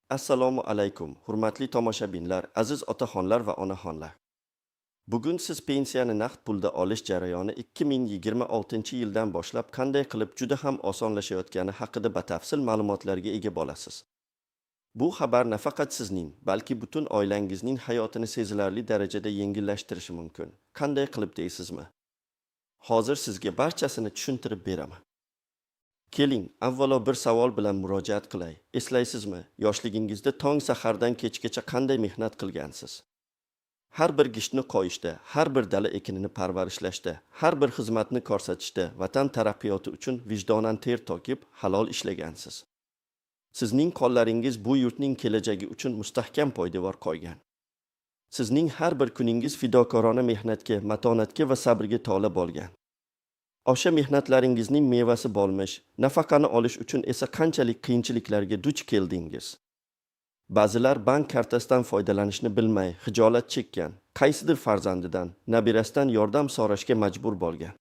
Assalomu alaykum, hurmatli tomoshabinlar, aziz otaxonlar va onaxonlar. Bugun siz pensiyani naqd pulda olish jarayoni 2026-yildan boshlab qanday qilib juda ham osonlashayotgani haqida batafsil ma'lumotlarga ega bo'lasiz. Bu xabar nafaqat sizning, balki butun oilangizning hayotini sezilarli darajada yengillashtirishi mumkin. Qanday qilib deysizmi? Hozir sizga barchasini tushuntirib beraman. Keling, avvalo bir savol bilan murojaat qilay. Eslaysizmi, yoshligingizda tong sahardan kechgacha qanday mehnat qilgansiz? Har bir gishtni qo'yishda, har bir dala ekinini parvarishlashda, har bir xizmatni ko'rsatishda vatan taraqqiyoti uchun vijdonan ter to'kib, halol ishlagansiz. Sizning qo'llaringiz bu yurtning kelajagi uchun mustahkam poydevor qo'ygan. Sizning har bir kuningiz fidokorona mehnatga, matonatga va sabrga to'la bo'lgan. O'sha mehnatlaringizning mevasi bo'lmish, nafaqani olish uchun esa qanchalik qiyinchiliklarga duch keldingiz? Ba'zilar bank kartasidan foydalanishni bilmay xijolat chekkan, qaysidir farzandidan, nabirasidan yordam so'rashga majbur bo'lgan.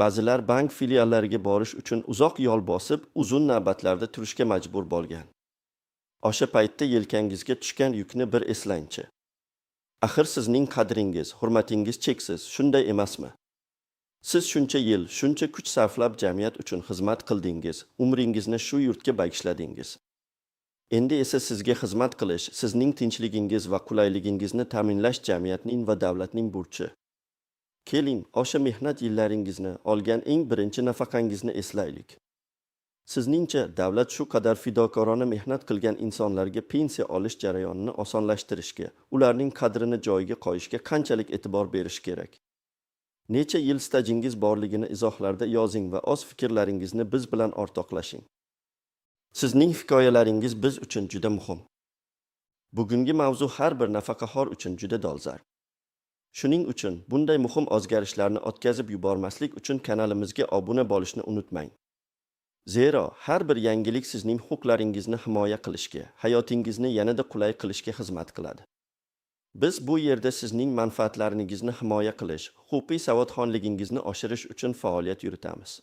Ba'zilar bank filiallariga borish uchun uzoq yo'l bosib, uzun navbatlarda turishga majbur bo'lgan. O'sha paytda yelkangizga tushgan yukni bir eslangchi. Axir sizning qadringiz, hurmatingiz cheksiz, shunday emasmi? Siz shuncha yil, shuncha kuch sarflab jamiyat uchun xizmat qildingiz, umringizni shu yurtga bag'ishladingiz. Endi esa sizga xizmat qilish, sizning tinchligingiz va qulayligingizni ta'minlash jamiyatning va davlatning burchi. Keling, o'sha mehnat yillaringizni, olgan eng birinchi nafaqangizni eslaylik. Sizningcha, davlat shu qadar fidokorona mehnat qilgan insonlarga pensiya olish jarayonini osonlashtirishga, ularning qadrini joyiga qo'yishga qanchalik e'tibor berish kerak? Necha yil stajingiz borligini izohlarda yozing va o'z fikrlaringizni biz bilan o'rtoqlashing. Sizning hikoyalaringiz biz uchun juda muhim. Bugungi mavzu har bir nafaqaxo'r uchun juda dolzarb. Shuning uchun bunday muhim o'zgarishlarni o'tkazib yubormaslik uchun kanalimizga obuna bo'lishni unutmang. Zero har bir yangilik sizning huquqlaringizni himoya qilishga, hayotingizni yanada qulay qilishga xizmat qiladi. Biz bu yerda sizning manfaatlaringizni himoya qilish, huquqiy savodxonligingizni oshirish uchun faoliyat yuritamiz.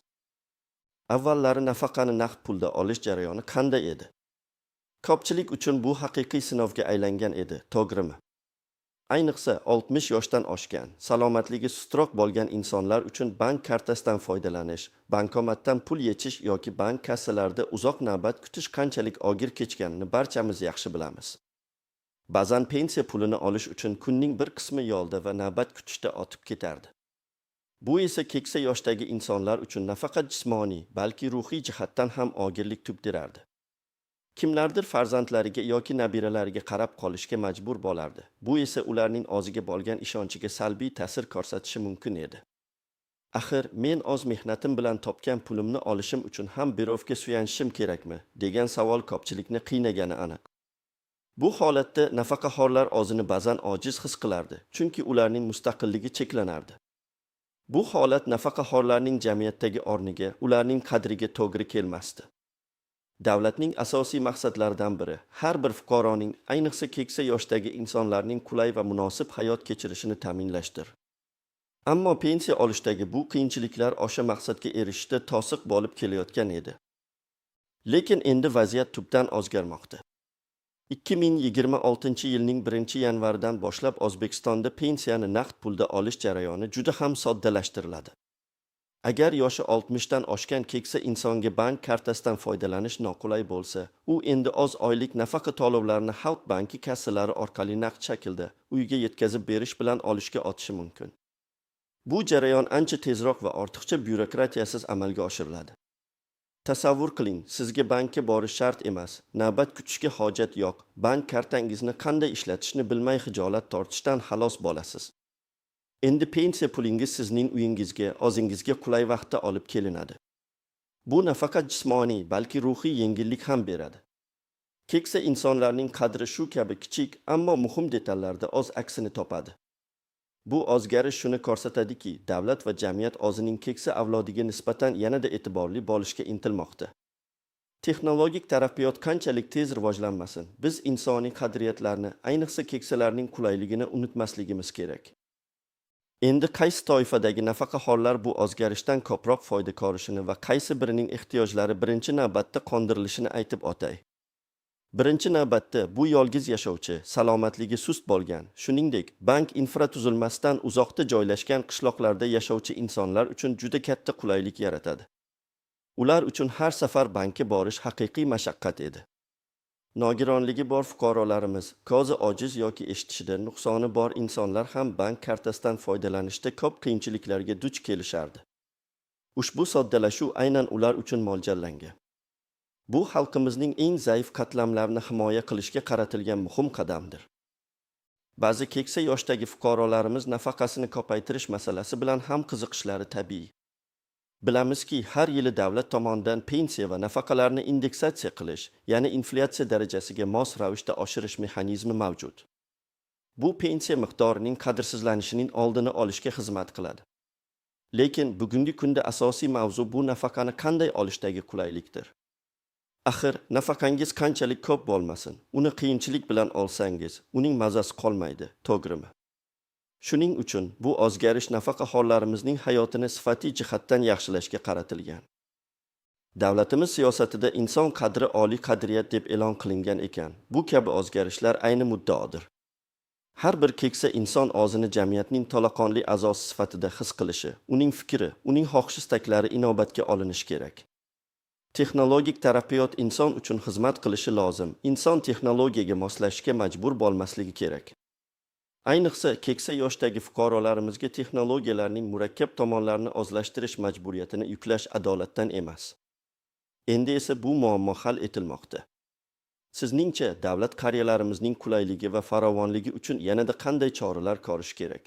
Avvallari nafaqani naqd pulda olish jarayoni qanday edi? Ko'pchilik uchun bu haqiqiy sinovga aylangan edi, to'g'rimi? Ayniqsa 60 yoshdan oshgan, salomatligi sustroq bo'lgan insonlar uchun bank kartasidan foydalanish, bankomatdan pul yechish yoki bank kassalarida uzoq navbat kutish qanchalik og'ir kechganini barchamiz yaxshi bilamiz. Ba'zan pensiya pulini olish uchun kunning bir qismi yo'lda va navbat kutishda o'tib ketardi. Bu esa keksa yoshdagi insonlar uchun nafaqat jismoniy, balki ruhiy jihatdan ham og'irlik tug'dirardi. Kimlardir farzandlariga yoki nabiralariga qarab qolishga majbur bo'lardi. Bu esa ularning o'ziga bo'lgan ishonchiga salbiy ta'sir ko'rsatishi mumkin edi. Axir men o'z mehnatim bilan topgan pulimni olishim uchun ham birovga suyanishim kerakmi, degan savol ko'pchilikni qiynagani aniq. Bu holatda nafaqaxo'rlar o'zini ba'zan ojiz his qilardi, chunki ularning mustaqilligi cheklanardi. Bu holat nafaqaxo'rlarning jamiyatdagi o'rniga, ularning qadriga to'g'ri kelmasdi. Davlatning asosiy maqsadlaridan biri har bir fuqaroning, ayniqsa keksa yoshdagi insonlarning qulay va munosib hayot kechirishini ta'minlashdir. Ammo pensiya olishdagi bu qiyinchiliklar o'sha maqsadga erishishda to'siq bo'lib kelayotgan edi. Lekin endi vaziyat tubdan o'zgarmoqda. 2026-yilning 1-yanvaridan boshlab O'zbekistonda pensiyani naqd pulda olish jarayoni juda ham soddalashtiriladi. Agar yoshi 60 dan oshgan keksa insonga bank kartasidan foydalanish noqulay bo'lsa, u endi oz oylik nafaqa to'lovlarini Xalq banki kassalari orqali naqd shaklda uyga yetkazib berish bilan olishga o'tishi mumkin. Bu jarayon ancha tezroq va ortiqcha byurokratiyasiz amalga oshiriladi. Tasavvur qiling, sizga bankka borish shart emas, navbat kutishga hojat yo'q, bank kartangizni qanday ishlatishni bilmay xijolat tortishdan xalos bo'lasiz. Endi pensiya pulingiz sizning uyingizga, o'zingizga qulay vaqtda olib kelinadi. Bu nafaqat jismoniy, balki ruhiy yengillik ham beradi. Keksa insonlarning qadri shu kabi kichik, ammo muhim detallarda o'z aksini topadi. Bu o'zgarish shuni ko'rsatadiki, davlat va jamiyat o'zining keksa avlodiga nisbatan yanada e'tiborli bo'lishga intilmoqda. Texnologik taraqqiyot qanchalik tez rivojlanmasin, biz insoniy qadriyatlarni, ayniqsa keksalarning qulayligini unutmasligimiz kerak. Endi qaysi toifadagi nafaqaxo'rlar bu o'zgarishdan ko'proq foyda ko'rishini va qaysi birining ehtiyojlari birinchi navbatda qondirilishini aytib o'tay. Birinchi navbatda bu yolg'iz yashovchi, salomatligi sust bo'lgan, shuningdek, bank infratuzilmasidan uzoqda joylashgan qishloqlarda yashovchi insonlar uchun juda katta qulaylik yaratadi. Ular uchun har safar bankka borish haqiqiy mashaqqat edi. Nogironligi bor fuqarolarimiz, ko'zi ojiz yoki eshitishida nuqsoni bor insonlar ham bank kartasidan foydalanishda ko'p qiyinchiliklarga duch kelishardi. Ushbu soddalashuv aynan ular uchun mo'ljallangan. Bu xalqimizning eng zaif qatlamlarini himoya qilishga qaratilgan muhim qadamdir. Ba'zi keksa yoshdagi fuqarolarimiz nafaqasini ko'paytirish masalasi bilan ham qiziqishlari tabiiy. Bilamizki, har yili davlat tomonidan pensiya va nafaqalarni indeksatsiya qilish, ya'ni inflyatsiya darajasiga mos ravishda oshirish mexanizmi mavjud. Bu pensiya miqdorining qadrsizlanishining oldini olishga xizmat qiladi. Lekin bugungi kunda asosiy mavzu bu nafaqani qanday olishdagi qulaylikdir. Axir, nafaqangiz qanchalik ko'p bo'lmasin, uni qiyinchilik bilan olsangiz, uning mazasi qolmaydi, to'g'rimi? Shuning uchun bu o'zgarish nafaqaxo'rlarimizning hayotini sifatli jihatdan yaxshilashga qaratilgan. Davlatimiz siyosatida inson qadri oliy qadriyat deb e'lon qilingan ekan, bu kabi o'zgarishlar ayni muddaodir. Har bir keksa inson o'zini jamiyatning to'laqonli a'zosi sifatida his qilishi, uning fikri, uning xohish-istaklari inobatga olinishi kerak. Texnologik taraqqiyot inson uchun xizmat qilishi lozim. Inson texnologiyaga moslashishga majbur bo'lmasligi kerak. Ayniqsa, keksa yoshdagi fuqarolarimizga texnologiyalarning murakkab tomonlarini o'zlashtirish majburiyatini yuklash adolatdan emas. Endi esa bu muammo hal etilmoqda. Sizningcha, davlat qariyalarimizning qulayligi va farovonligi uchun yanada qanday choralar ko'rish kerak?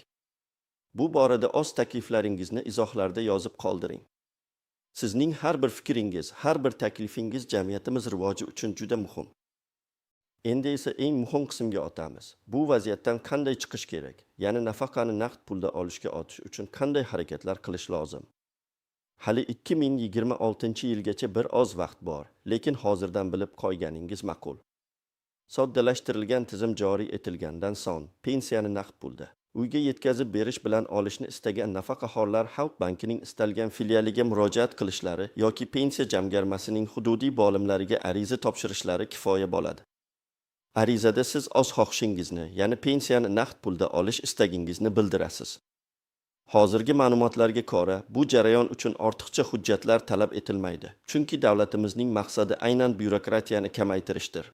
Bu borada o'z takliflaringizni izohlarda yozib qoldiring. Sizning har bir fikringiz, har bir taklifingiz jamiyatimiz rivoji uchun juda muhim. Endi esa eng muhim qismga o'tamiz. Bu vaziyatdan qanday chiqish kerak? Ya'ni nafaqani naqd pulda olishga o'tish uchun qanday harakatlar qilish lozim? Hali 2026-yilgacha bir oz vaqt bor, lekin hozirdan bilib qo'yganingiz ma'qul. Soddalashtirilgan tizim joriy etilgandan so'ng pensiyani naqd pulda uyga yetkazib berish bilan olishni istagan nafaqaxo'rlar Xalq bankining istalgan filialiga murojaat qilishlari yoki Pensiya jamg'armasining hududiy bo'limlariga ariza topshirishlari kifoya bo'ladi. Arizada siz o'z xohishingizni, ya'ni pensiyani naqd pulda olish istagingizni bildirasiz. Hozirgi ma'lumotlarga ko'ra, bu jarayon uchun ortiqcha hujjatlar talab etilmaydi, chunki davlatimizning maqsadi aynan byurokratiyani kamaytirishdir.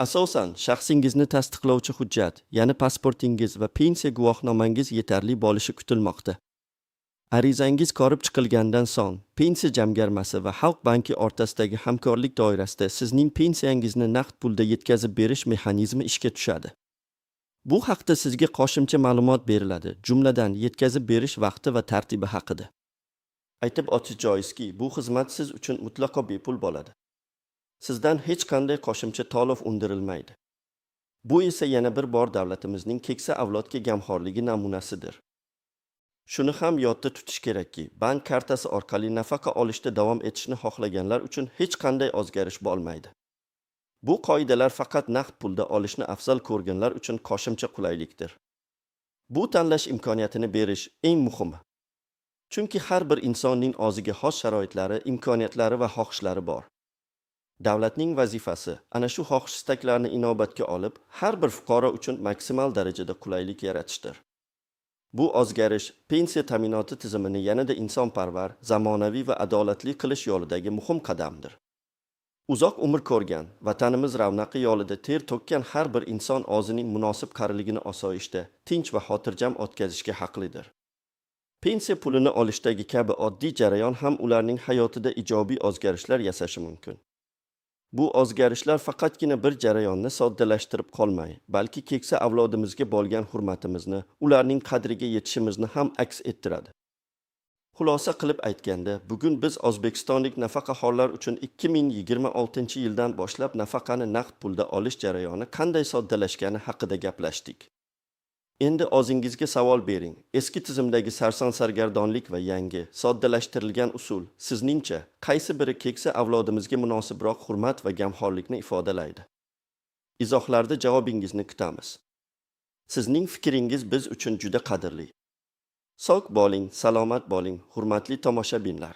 Asosan, shaxsingizni tasdiqlovchi hujjat, ya'ni pasportingiz va pensiya guvohnomangiz yetarli bo'lishi kutilmoqda. Arizangiz ko'rib chiqilgandan so'ng, Pensiya jamg'armasi va Xalq banki o'rtasidagi hamkorlik doirasida sizning pensiyangizni naqd pulda yetkazib berish mexanizmi ishga tushadi. Bu haqda sizga qo'shimcha ma'lumot beriladi, jumladan yetkazib berish vaqti va tartibi haqida. Aytib o'tish joizki, bu xizmat siz uchun mutlaqo bepul bo'ladi. Sizdan hech qanday qo'shimcha to'lov undirilmaydi. Bu esa yana bir bor davlatimizning keksa avlodga gamxo'rligi namunasidir. Shuni ham yodda tutish kerakki, bank kartasi orqali nafaqa olishda davom etishni xohlaganlar uchun hech qanday o'zgarish bo'lmaydi. Bu qoidalar faqat naqd pulda olishni afzal ko'rganlar uchun qo'shimcha qulaylikdir. Bu tanlash imkoniyatini berish eng muhimi. Chunki har bir insonning o'ziga xos sharoitlari, imkoniyatlari va xohishlari bor. Davlatning vazifasi ana shu xohish istaklarni inobatga olib, har bir fuqaro uchun maksimal darajada qulaylik yaratishdir. Bu o'zgarish pensiya ta'minoti tizimini yanada insonparvar, zamonaviy va adolatli qilish yo'lidagi muhim qadamdir. Uzoq umr ko'rgan, vatanimiz ravnaqi yo'lida ter to'kkan har bir inson o'zining munosib qariligini osoyishta, tinch va xotirjam o'tkazishga haqlidir. Pensiya pulini olishdagi kabi oddiy jarayon ham ularning hayotida ijobiy o'zgarishlar yasashi mumkin. Bu o'zgarishlar faqatgina bir jarayonni soddalashtirib qolmay, balki keksa avlodimizga bo'lgan hurmatimizni, ularning qadriga yetishimizni ham aks ettiradi. Xulosa qilib aytganda, bugun biz o'zbekistonlik nafaqaxo'rlar uchun 2026-yildan boshlab nafaqani naqd pulda olish jarayoni qanday soddalashgani haqida gaplashdik. Endi o'zingizga savol bering. Eski tizimdagi sarson sargardonlik va yangi, soddalashtirilgan usul sizningcha qaysi biri keksa avlodimizga munosibroq hurmat va gamxo'rlikni ifodalaydi? Izohlarda javobingizni kutamiz. Sizning fikringiz biz uchun juda qadrli. Sog' bo'ling, salomat bo'ling, hurmatli tomoshabinlar.